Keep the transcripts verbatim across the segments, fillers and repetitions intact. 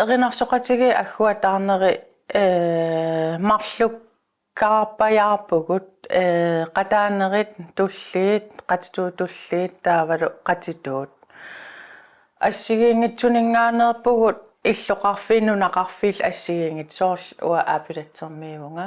Erinarsoqatigiit agguataarneri, ee, marlukkaarpajaarpugut, ee, qataanerit tulliit, qatituut tulliit taavalu qatituut. Assigiinngitsuninngaanneerpugut illoqarfiit nunaqarfiillu assigiinngitsut, soorlu uanga Aapilatsermiivunga.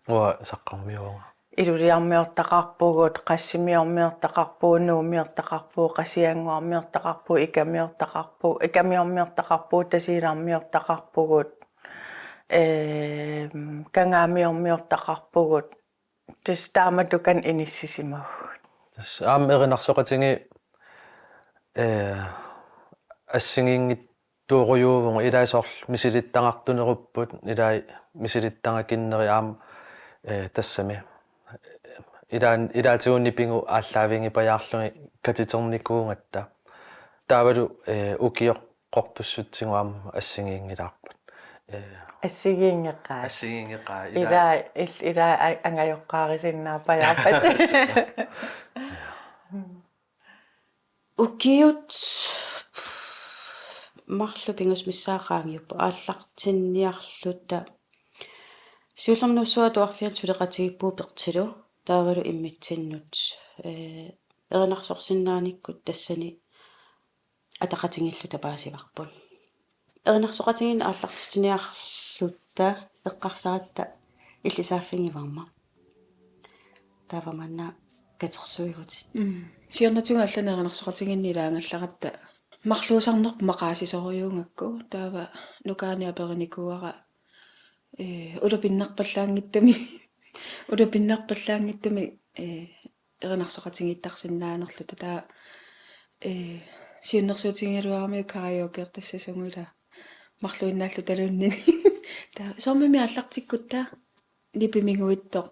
Uanga Saqqarmiivunga. Iluliarmiortaqarpugut, Qassimiormiortaqarpugut, Nuummiortaqarpugut, Qasigiannguarmiortaqarpugut, Ikamiortaqarpugut, Ikamiormiortaqarpugut, Tasiilarmiortaqarpugut, eem, Kangaamiormiortaqarpugut. Tassa taamatut inissisimavagut. Tassa aamma erinarsoqatigiit, ee, assigiinngit- -tuurujuuvugut, ilai soorlu misilittagaqartunerupput, ilai misilittagaqartunerit aamma, ee, tassami. Ilaa-, ilaatigut nipigut aallaavigipajaarlugit katiternikuugatta. Taavalu, ee, ukioqqortussutsigut aamma assigiinngilaarput. Ee, Assigiinngeqaat. Assigiinngeqaat, ilaa. Ilaa, il-, ilaa a-, angajoqqaarisinnaappajaarpat. Ukiut marluk pingasut missaat qaangiupput aallartinniarluta. Siullermik Nuussuup Atuarfiani suleqatigiippugut Bertilu, taavalu immitsinnut, ee, erinarsorsinnaanikkut tassani ataqatigiilluta paasivarput. Erinarsoqatigiinneq aallartitsiniarluta eqqarsaratta illit saaffigivarma. Taava maanna katersuigutit. Mm. Siornatigut allanik erinarsoqatigiinneq ilaagallaratta marluusarnerput maqaasisorujuugakku. Taava nukaanik aperinikuuara, ee, ulapinnarpallaanngitsumik, ulapinnarpallaanngitsumik, ee, erinarsoqatigiittarsinnaanerluta. Taava, ee, siunnersuutigigaluaramiuk karaokertassasugut ilaa. Marluinnaallutaluunniit. Taava soormimi aallartikkutta nipimiguittoq.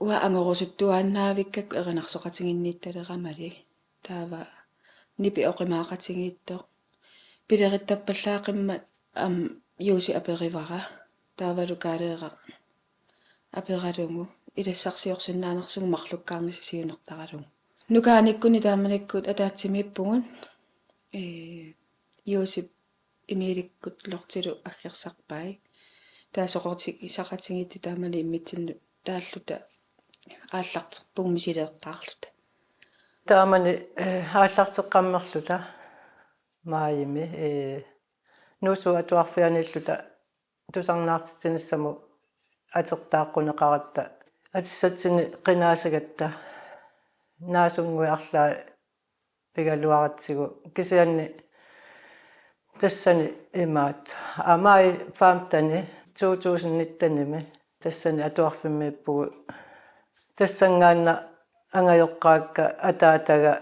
Uanga angorusuttuaannaavikkakku erinarsoqatiginniittaleramali. Taava nipi oqimaaqatigiittoq. Pilerittappallaaqimmat aamma Juusi aperivara. Taavalu Kaaleeraq aperalugu ilassarsiorsinnaanersugut marlukkaarnissaq siunertaralugu. Nukaanikkunni taamanikkut ataatsimiippugut, ee, Juusip Emilikkut Lortilu aggersarpai. Taava soqutigisaqatigiittut taamani immitsinnut taalluta aallarterpugut misileeqqaarluta. Taamani, ee, aallarteqqammerluta maajimi, ee, Nuussuup Atuarfianiilluta tusarnaartitsinissamut atortaaqquneqaratta, atisatsinnik qinaasigatta naasunnguit arlaat pigaluaratsigu, kisianni tassani imaattoq. Aa, maj femteni, to tusind nittenimi tassani atuarfimmiippugut. Tassanngaannaq angajoqqaakka ataataga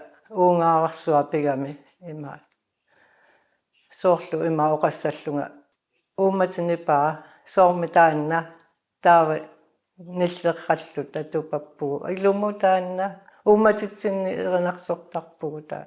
uungaararsuaq pigami imaattoq. Soorlu ima oqassallunga: Uummatit nipaa, soormi taanna? Taava nillerralluta tupappugut: Ilumut taanna, uummatitsinni erinarsortarpugut taava.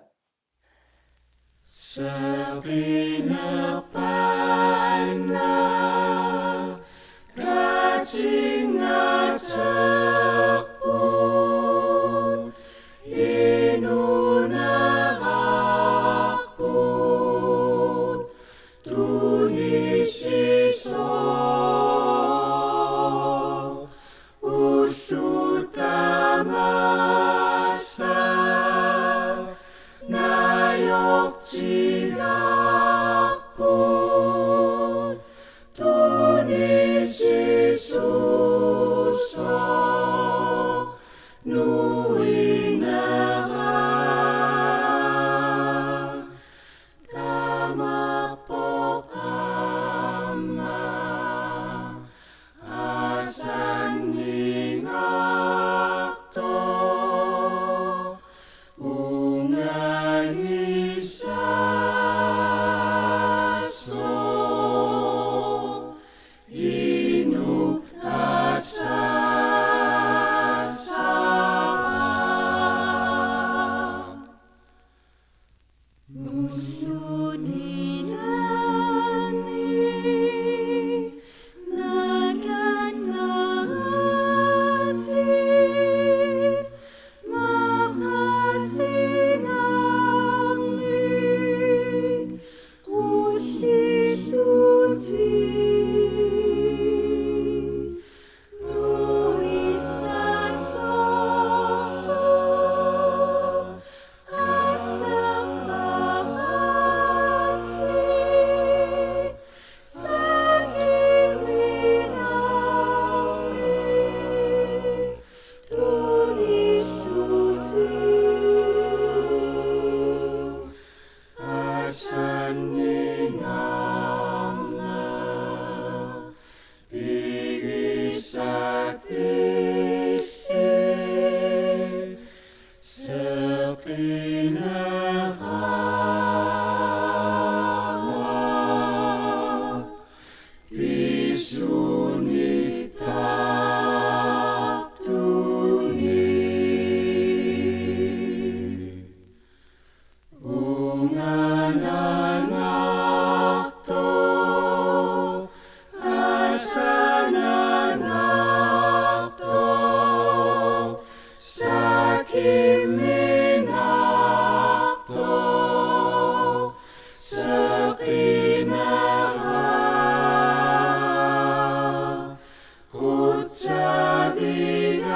Savigakke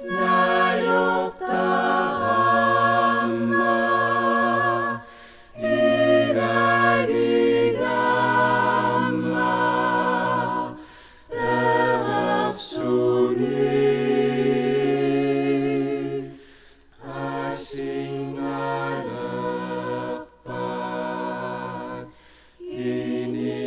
najortaramma ilagigamma perersuni asingalerpat iningammani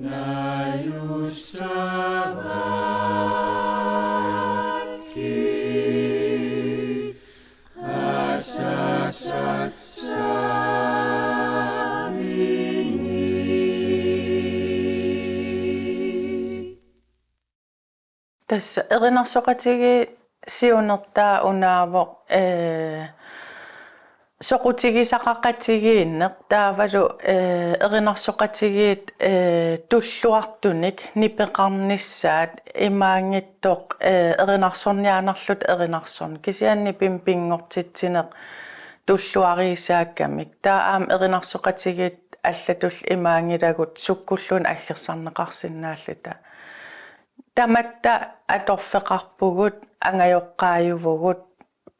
najussavarki asasatsavini. Tassa erinarsoqatigiit siunertaa unaavoq, ee, soqutigisaqaqatigiinneq taavalu, ee, erinarsoqatigiit, ee, tulluartunik nipeqarnissaat imaanngitsoq, ee, erinarsorniaannarluta erinarsorneq. Kisianni nipimik pinngortitsineq tulluariisaakkamik. Taava aamma erinarsoqatigiit allatulli imaanngilagut sukkulluunniit aggersarneqarsinnaalluta. Tamatta atorfeqarpugut, angajoqqaajuvugut,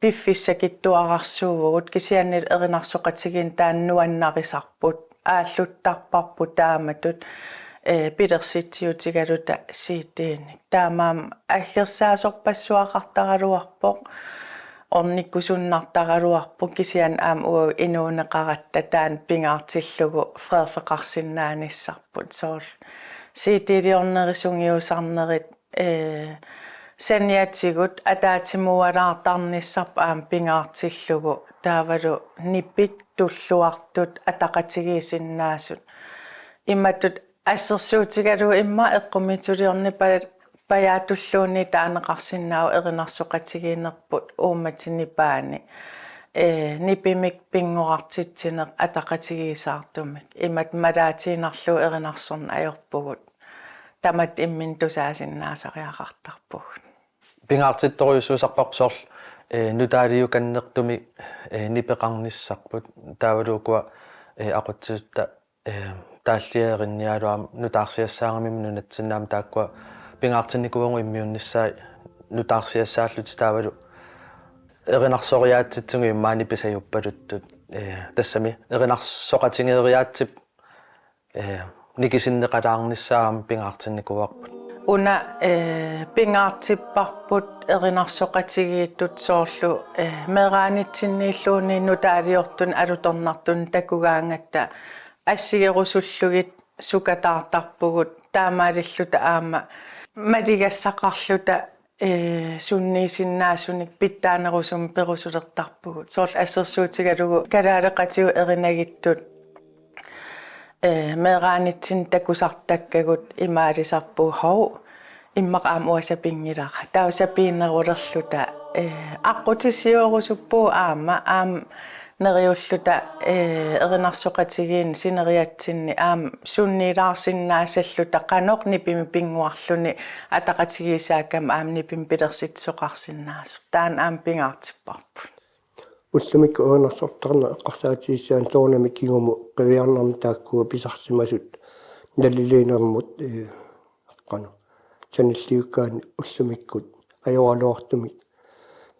piffissakitsuararsuuvugut, kisianni erinarsoqatigiinneq taanna nuannarisarput, aalluttarparput taamatut, ee, pilersitsiutigaluta C D-nik. Taamaammat aggersaasorpassuaqartaraluarpoq, ornikkusunnartaraluarpoq, kisianni aamma uagut inuuneqaratta taanna pingaartillugu freerfeqarsinnaanissarput. Soorlu C D-liorneri sungiusarnerit, ee, saniatigut ataatsimuualaartarnissarput aamma pingaartillugu, taavalu nipit tulluartut ataqatigiissinnaasut. Imatut assersuutigalugu immaqa eqqumiitsuliorneq pa-, pajaatulluunniit taaneqarsinnaavoq erinarsoqatigiinnerput uummatinnipaani, ee, nipimik pinngorartitsineq ataqatigiissaartumik. Imatut malaatiinnarlugu erinarsorneq ajorpugut. Tamatta imminut tusaasinnaasariaqartarpugut. Pingaartittorujussuusarparput soorlu, ee, nutaaliukannertumik, ee, nipeqarnissarput, taavalu ukua, ee, aqutsisutta, ee, taalliarinnialu aamma nutaarsiassaagami nunatsinni aamma taakkua pingaartinnikuuagut immiunnissaat nutaarsiassaallutik taavalu erinarsoriaatsitsigut immaqa nipisajuppaluttut, ee, tassami erinarsoqatigeeriaatsip ee, nikisinneqalaarnissaa aamma pingaartinnikuuarput. Una, ee, pingaartipparput erinarsoqatigiittut soorlu, ee, meeraanitsinniilluunniit nutaaliortunik alutornartunik takugaangatta assigerusullugit sukataartarpugut, taamaalilluta aamma maligassaqarluta ee, sunniisinnaasunik pitsaanerusumik perusulertarpugut. Soorlu assersuutigalugu kalaaleqatigut erinagittut, ee, meeraanitsinni takusartakkagut imaalisarpugut: Hov, immaqa aamma uanga sapinngilara. Taava sapiinnerulerluta, ee, aqqutissiuerusuppugut aamma, aamma neriulluta, ee, erinarsoqatigiinni sineriatsinni aamma sunniilaarsinnaasalluta qanoq nipimik pinnguarluni ataqatigiissaakkami aamma nipimik pilersitsisoqarsinnaasoq. Taanna aamma pingaartipparput. Ullumikkut erinarsortarneq eqqarsaatigissaanni soorunami kingumut qiviarnermi taakkua pisarsimasut naliliinermut, ee, qanoq sanilliukkaanni ullumikkut ajoraluartumik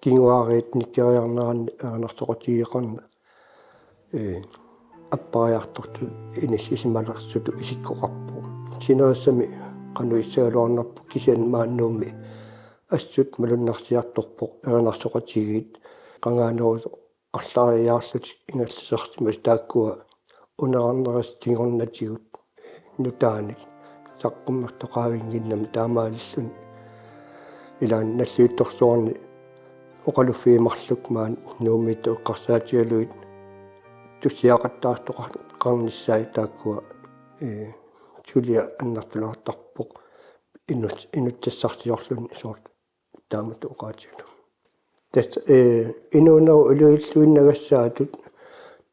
kinguaariit nikkeriarneranni erinarsoqatigeeqarneq, ee, appariartortut inissisimalersortut isikkoqarpoq. Sinerissami qanoq issagaluarnerpoq, kisianni maani Nuummi assut malunnarsiartorpoq erinarsoqatigiit qangaanerusoq arlariaarlutik ingerlasarsimasut taakkua unerarnerisa kingornatigut nutaanik saqqummertoqavinnginnami taamaalilluni. Ilaanni nalliuttorsuarni oqaluffiit marluk maani Nuummiittut eqqarsaatigalugit tussiaqattaartoqarnissaat taakkua, ee, suliaq annertulaartarpoq inut-, inuttassarsisarluni soorlu taamatut oqaatigalugu. Tassa, ee, inuunerup iliuulluinnagassaatut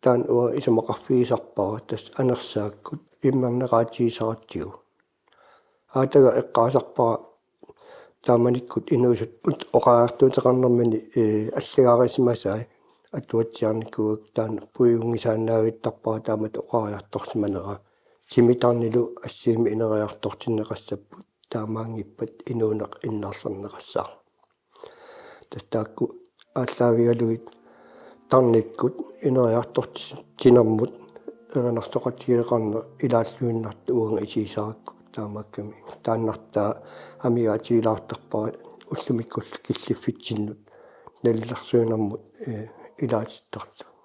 taanna uanga isumaqarfigisarpara, tassa anersaakkut immerneqaatigisaratsigu. Aataga eqqaasarpara taamanikkut inuusuttut oqariartuuteqarnermini, ee, allagaarisimasai atuatsiarnikuuakka, taanna puigunngisaannaavittarpara taamatut oqariartorsimanera. Timitarnilu assigiimmik ineriartortinneqassapput, taamaanngippat inuuneq innarlerneqassaaq. Tassa taakku aallaavigalugit tarnikkut ineriartortitsinermut erinarsoqatigeeqarneq ilaalluinnartoq uanga isigisarakku, taamaakkami taannartaa amigaatigilaartarpara ullumikkullu killiffitsinnut nalilersuinermut, eh, ilaatittarlugu.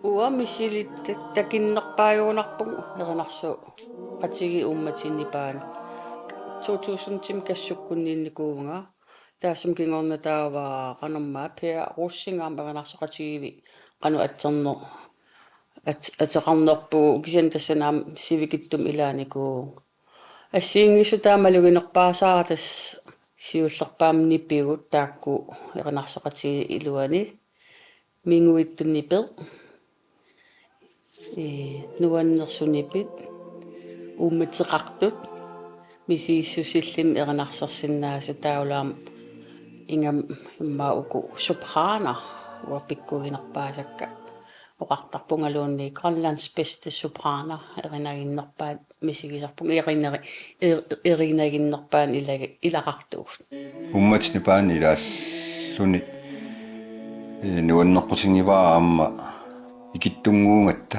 Uanga misilittakinnerpaajugunarpunga erinarsoqatigiit uummatinni paani. To tusindimi kassukkunniinnikuuvunga. Taassuma kingorna taava qanormaa Per Rosing aamma erinarsoqatigiivi qanoq atserneq at-, ateqarnerpugut, kisianni tassani aamma sivikitsumik ilaanikuuvunga. Assigiinngissutaat maluginerpaasaara tassa siullerpaamik nipigut taakku erinarsoqatigiit iluani. Minguittut nipit, ee, nuannersut nipit, uummateqartut, misigissusillit erinarsorsinnaasut, taavalu aamma ingammik immaqa uku sopraner uanga pikkorinnerpaasakka oqartarpungaluunniit Grønlands bedste sopraner, erinaginnerpaat misigisarpunga, erineri-, er-, erinaginnerpaat ilagi-, ilaqartugut. Uummatini paani ilaalluni, eh, nuanneqqutinngivara aamma ikittunnguugatta.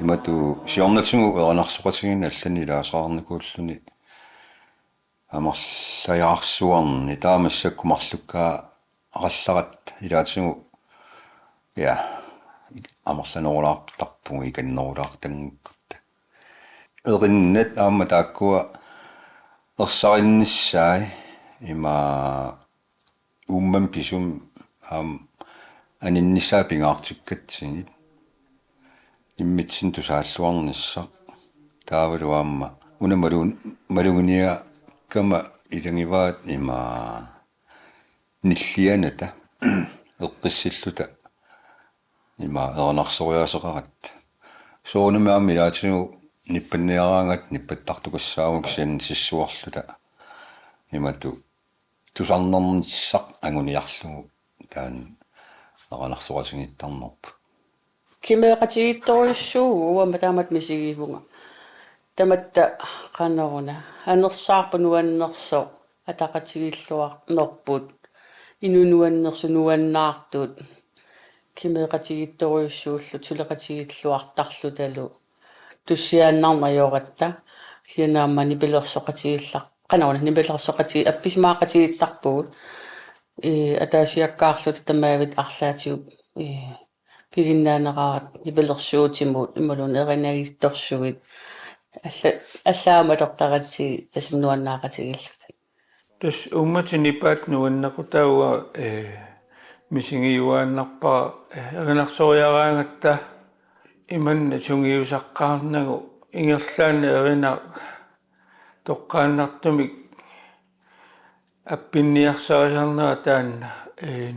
Imatut siornatigut erinarsoqatigiinneq allanik ilaasornikuulluni amerlajaarsuarnik, taava massakkut marlukkaarallaratta ilaatigut, ja, amerlanerulaartarpugut ikannerulaartanngikkutta. Erinnat aamma taakkua ersarinnissaat ima uummamik pisumik aamma aninnissaat pingaartikkatsigit. Immitsinnut tusaalluarnissaq. Taavalu aamma una malu-, maluginiakkama ilagivaat ima nillianata eqqissilluta ima erinarsoriaaseqaratta. Soorunami aamma ilaatigut nippanniaraangatta nippattartukassaagut kisianni sissuarluta. Imatut tusarnernissaq anguniarlugu taanna erinarsoqatigiittarnerput. Kimeeqatigiittorujussuuvugut, uanga taamatut misigivunga. Tamatta qanoruna. Anersaarput nuannersoq ataqatigiilluarnerput. Inuit nuannersut nuannaartut. Kimeeqatigiittorujussuulluta suleqatigiilluartarlutalu. Tussiaannarneq ajoratta. Kisianni aamma nipilersoqatigiillar-, qanoruna, nipilersoqatigi-, appisimaaqatigiittarpugut. Ee, ataasiakkaarluta tamaavisa arlaatigut, ee, piginnaaneqarata nipilersuutimut imaluunniit erinagiittorsuit. Alla-, allaat aamma atortaratsigu tassami nuannaaqatigiilluta. Tassa uummatit nipaat nuannequtaat uanga, ee, misigiuaannarpara, ee, erinarsoriaraangatta imanna sungiusaqqaarnagu ingerlaannaq erinaq toqqaannartumik appinniarsarisarnera taanna, ee,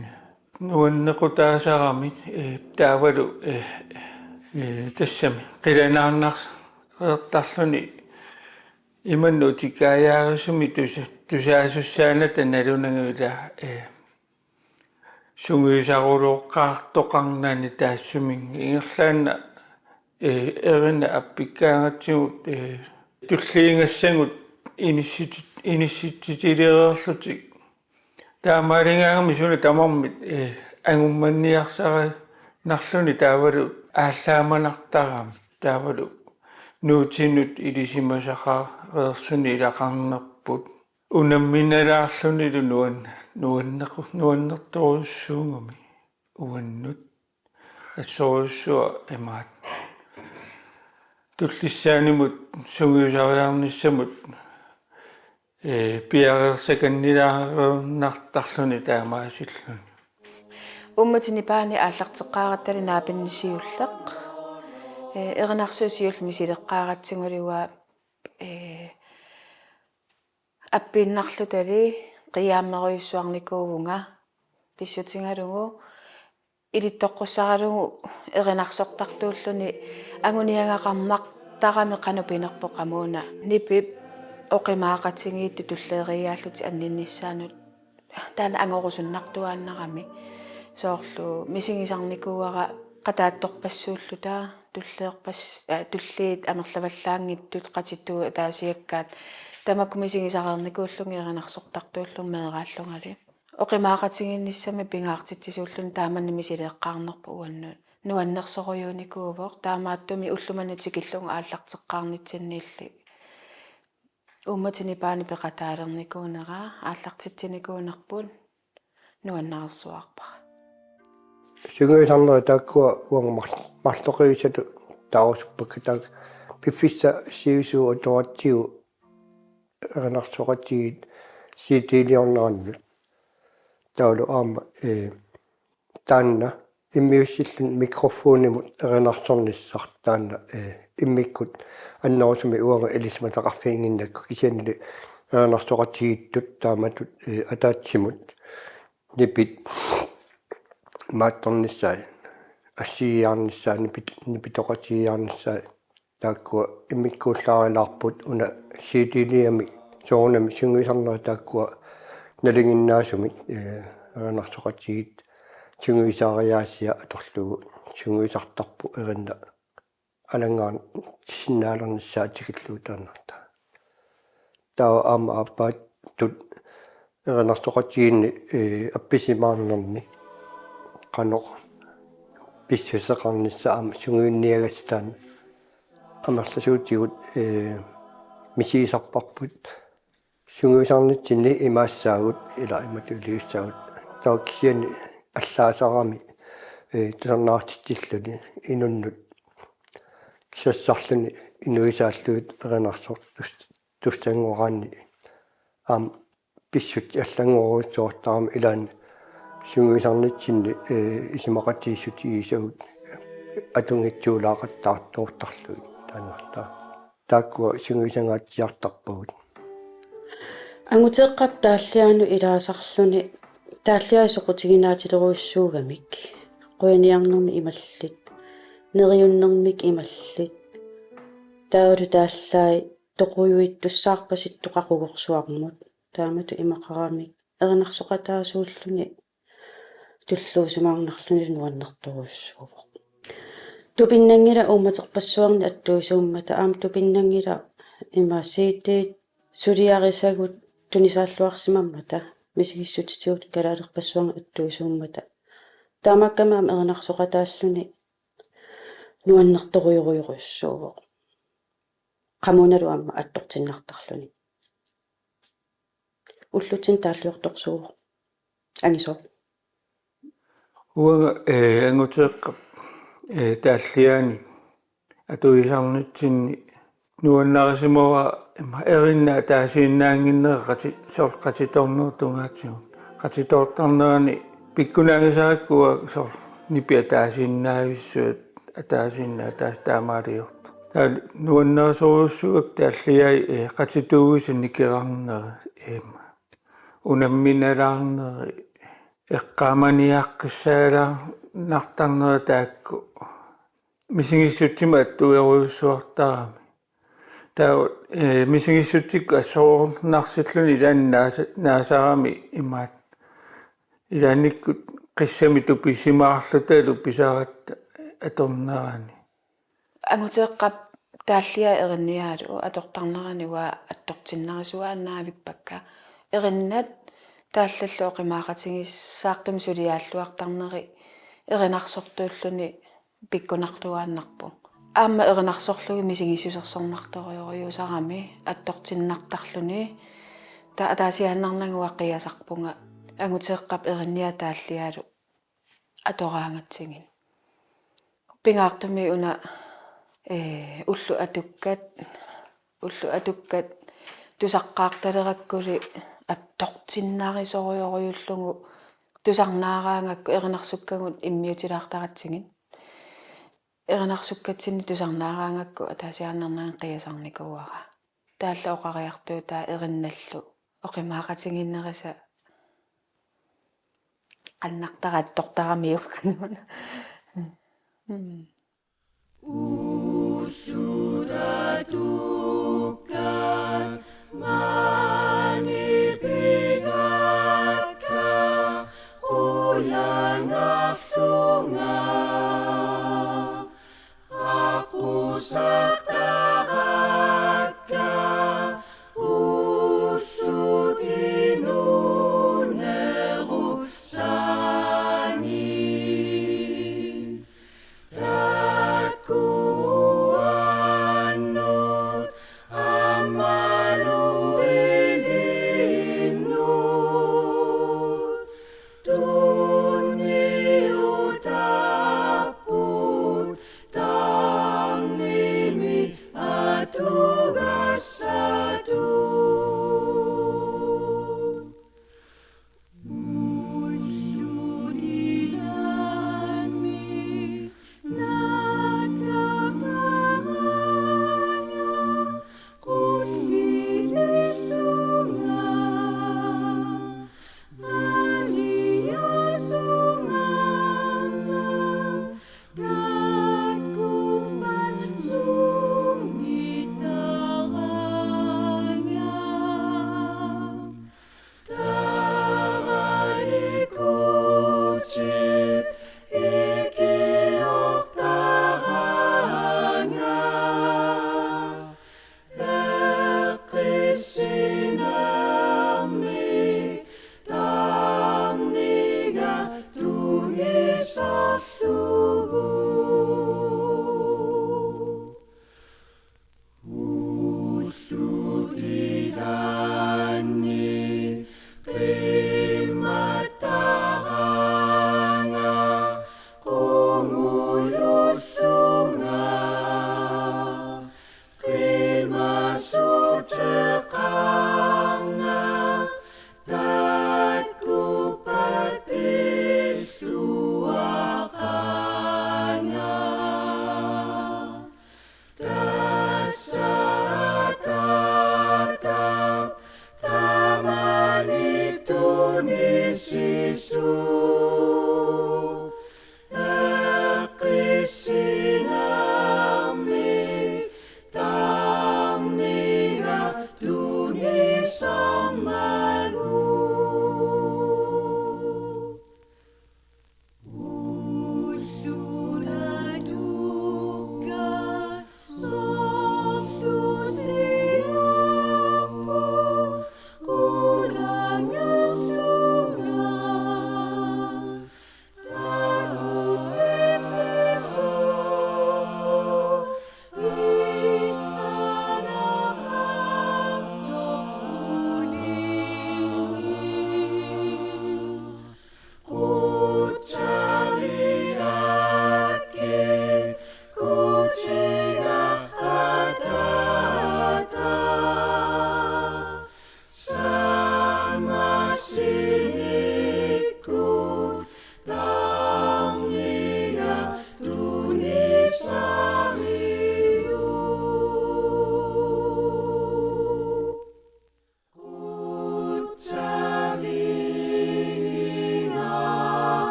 nuannequtaasarami, ee, taavalu, ee, ee, tassami qilanaarnartarluni imanna utikaajaarusumik tusa-, tusaasussaanata nalunagu ila, ee, sungiusarulooqqaartoqarnani taassuminnga ingerlaannaq, ee, erinaq appikkaangatsigu, ee, tulliigassagut inissiti-, inissitsitilereerlutik. Taamaaligaangami suna tamarmi, ee, angummanniarsarinarluni taavalu aallaamanartarami. Taavalu nuutinut ilisimasaqareersuni ilaqarnerput. Unamminalaarlunilu nuan-, nuannequ-, nuannertorujussuugami uannut. Assorujussuaq imaat. Tullissaanimut sungiusariarnissamut, ee, piareersakannilaareernartarluni taamaasilluni. Uummatit nipaani aallarteqqaarattali naapinnit siulleq. Ee, erinarsuup siulleq misileqqaaratsigullu uanga, ee, appiinnarlutali qiiaammerujussuarnikuuvunga pissutigalugu ilittoqqussaralugu erinarsortartuulluni anguniagaqarnartarami qanoq pinerpoq qamuuna. Nipip oqimaaqatigiittut tulleriiaallutik anninnissaannut taanna angorusunnartuaannarami. Soorlu misigisarnikuuara qataattorpassuulluta, tulleerpas-, aa, tulliit amerlavallaanngitsut, qatituut ataasiakkaat, tamakku misigisareernikuullugit erinarsortartuullugit meeraallungali. Oqimaaqatigiinnissami pingaartitsisuulluni taamani misileeqqaarnerput uannut. Nuannersorujuunikuuvoq, taamaattumik ulloq manna tikillugu aallarteqqaarnitsinniilli. Uummatini paani peqataalernikuunera aallartitsinikuunerput nuannaarsuarpara. Sungiusarnerit taakkua uanga mar-, marloqiussatut taarusuppakka, taakku piffissaq sivisuumik atoratsigu erinarsoqatigiit C D-liornerannut. Taavalu aamma, ee, taanna immiussilluni mikrofonimut erinarsornissaq taanna, ee, immikkut annerusumik uanga ilisimasaqarfiginnginnakku, kisiannili erinarsoqatigiittut taamatut, ee, ataatsimut nipit imaattornissaat, assigiiaarnissaat, nipit-, nipitoqatigiiaarnissaat, taakkua immikkuullaarilaarput una C D-liami soorunami sungiusarnerit taakkua nalinginnaasumik, ee, erinarsoqatigiit sungiusariaasia atorlugu sungiusartarput erinna alanngaarsinnaalernissaa tikillugu taannartaa. Taava aamma aappaattut erinarsoqatigiinni, ee, appisimaarnerni qanoq pissuseqarnissaa aamma sungiunniagassaq taanna amerlasuutigut, ee, misigisarparput. Sungiusarnitsinni imaassaagut, ila imatut iliussaagut. Taava kisianni allaasarami, ee, tusarnaartitsilluni inunnut sassarluni inuisaallugit erinarsortus-, tussanngoraanni aamma pissutsit allanngorujussuartarami, ilaanni sungiusarnitsinni, ee, isumaqatigiissutigisagut atunngitsuulaaqattaartoortarlugit taannartaa. Taakkua sungiusangaatsiartarpagut. Anguteeqqap Taalliaanut ilaasarluni Taalliai soqutiginaatilerujussuugamik, qujaniarnermik imallit, neriunnermik imallit, taavalu Taallai toqujuittussaarpasittoq qaqugorsuarmut, taamatut imaqaramik erinarsoqataasuulluni tulluusimaarnarluni nuannertorujussuuvoq. Tupinnanngilaq uummaterpassuarni attuisuummata, aamma tupinnanngilaq ima C D suliarisagut tunisaalluarsimammata, misigissutitigut kalaalerpassuarni attuisuummata. Taamaakkami aamma erinarsoqataalluni nuannertorujorujorujussuuvoq. Qamuunalu aamma attortinnartarluni. Ullutsinni taalliortorsuuvoq. Angisooq. Uanga, ee, Anguteeqqap, ee, Taalliaani atuisarnitsinni nuannarisimavara ima erinat ataasiinnaannginnerat qati-, soorlu qatitornerup tungaatigut. Qatitoortarnerani pikkunaagisarakkit uanga soorlu nipit ataasiinnaavissuit, ataasiinnaat taas taamaaliortoq. Taava nuannarisorujussuuakka Taalliai, ee, qatituuisa nikerarneri, ima unamminalaarneri, eqqaamaniaqqissaalaarnartarneri taakku misigissutsimik attuerujussuartarami. Taava, ee, misigissutsikkut assorornarsilluni ilaanni naasa-, naasarami imaattoq. Ilaannikkut qissamik tupisimaarlutalu pisaratta atornerani. Anguteeqqap Taalliai erinniaalu atortarnerani uanga attortinnarisuaannaavippakka. Erinnat taallallu oqimaaqatigiissaartumik suliaalluartarneri erinarsortuulluni pikkunarluaannarpoq. Aamma erinarsorlugit misigissusersornartorujorujussuusarami attortinnartarluni. Taava ataasiaannarnanga uanga qiasarpunga Anguteeqqap erinniaa Taalliaalu atoraangatsigit. Pingaartumik una, ee, ullut atukkat, ullut atukkat tusaqqaartalerakkuli attortinnarisorujorujullugu tusarnaaraangakku, erinarsukkagut immiutilaartaratsigit. Erinarsukkatsinni tusarnaaraangakku ataasiaannarnanga qiasarnikuuara. Taavalu oqariartuutaa erinnallu oqimaaqatigiinnerisa qannartara attortaramiuk. Mm.